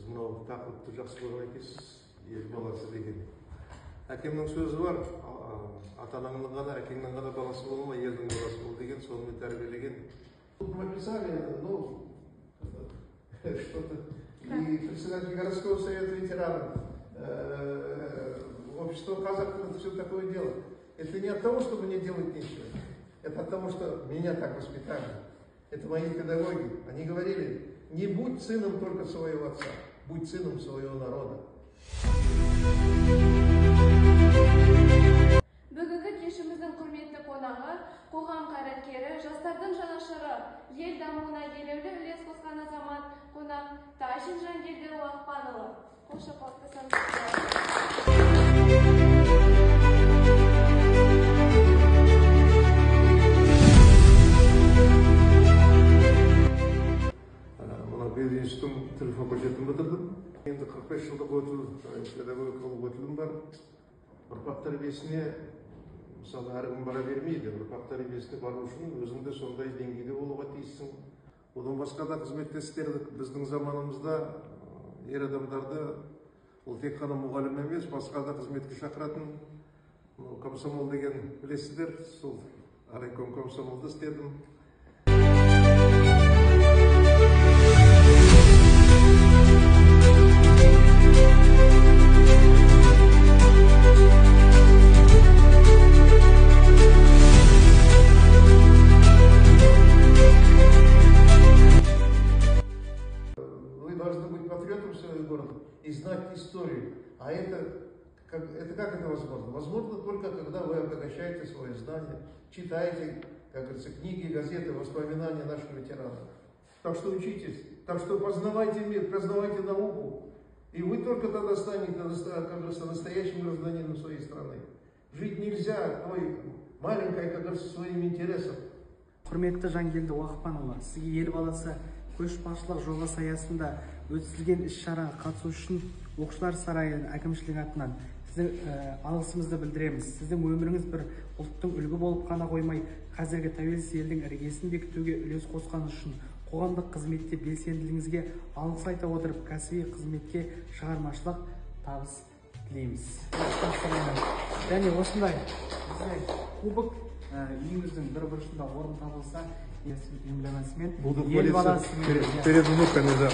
Мынау тақырыпты жақсы қойған екенсіз, ел баласы деген. Әкемнің сөзі бар, ата-анаңның ғана, әкеңнің ғана баласы болма, елдің баласы бол деген, сонымен тәрбиелеген. Написали, ну, что-то. И председатель городского совета ветеранов, общество казахов, это все такое дело. Это не от того, чтобы не делать нечего, это от того, что меня так воспитали. Это мои педагоги. Они говорили, не будь сыном только своего отца, будь сыном своего народа. Бүгінгі кешіміздің құрметті қонағы, қоғам қайраткері, жастардың жанашыры, ел дамуына елеулі үлес қосқан азамат, қонақ Ташин Жангелді Уақпанұлы. Қол шапалақтасаңыз. Мына пединституттың тіл факультетін бітірдім. Енді 45 жылдық өтіл, педагогикалық өтілім бар. Ұрпақ тәрбиесіне, мысалы, әркім бара бермейді. Ұрпақ тәрбиесіне бару үшін өзің де сондай деңгейде болуға тиіссің. Одан басқа да қызметтестерді біздің заманымызда ер адамдарды ол тек қана мұғалім емес, басқа да қызметке шақыратын. Комсомол деген білесіздер, сол райком комсомолды істедім. И знать историю. А это как это возможно? Возможно только, когда вы обогащаете свои знания, читаете, как говорится, книги, газеты, воспоминания наших ветеранов. Так что учитесь, так что познавайте мир, познавайте науку. И вы только тогда станете, как говорится, настоящим гражданином своей страны. Жить нельзя той маленькой, как говорится, своим интересом. Құрметті Жангелді Уақпанұлы, сізге ел баласы көшбасшылық жобасы аясында өткізілген іс-шараға қатысу үшін оқушылар сарайының әкімшілігі атынан сіздің алғысымызды білдіреміз. Сіздің өміріңіз бір ұлттың үлгі болып қана қоймай, қазіргі тәуелсіз елдің іргесін бекітуге үлес қосқаныңыз үшін қоғамдық қызметте белсенділігіңізге алғыс айта отырып, кәсіби қызметке шығармашылық табыс тілейміз. Және осындай кубок үйіңіздің бір бұрышында орын табылса, эмблемасымен Буду ел хвалиться баласымен перед внуками, да.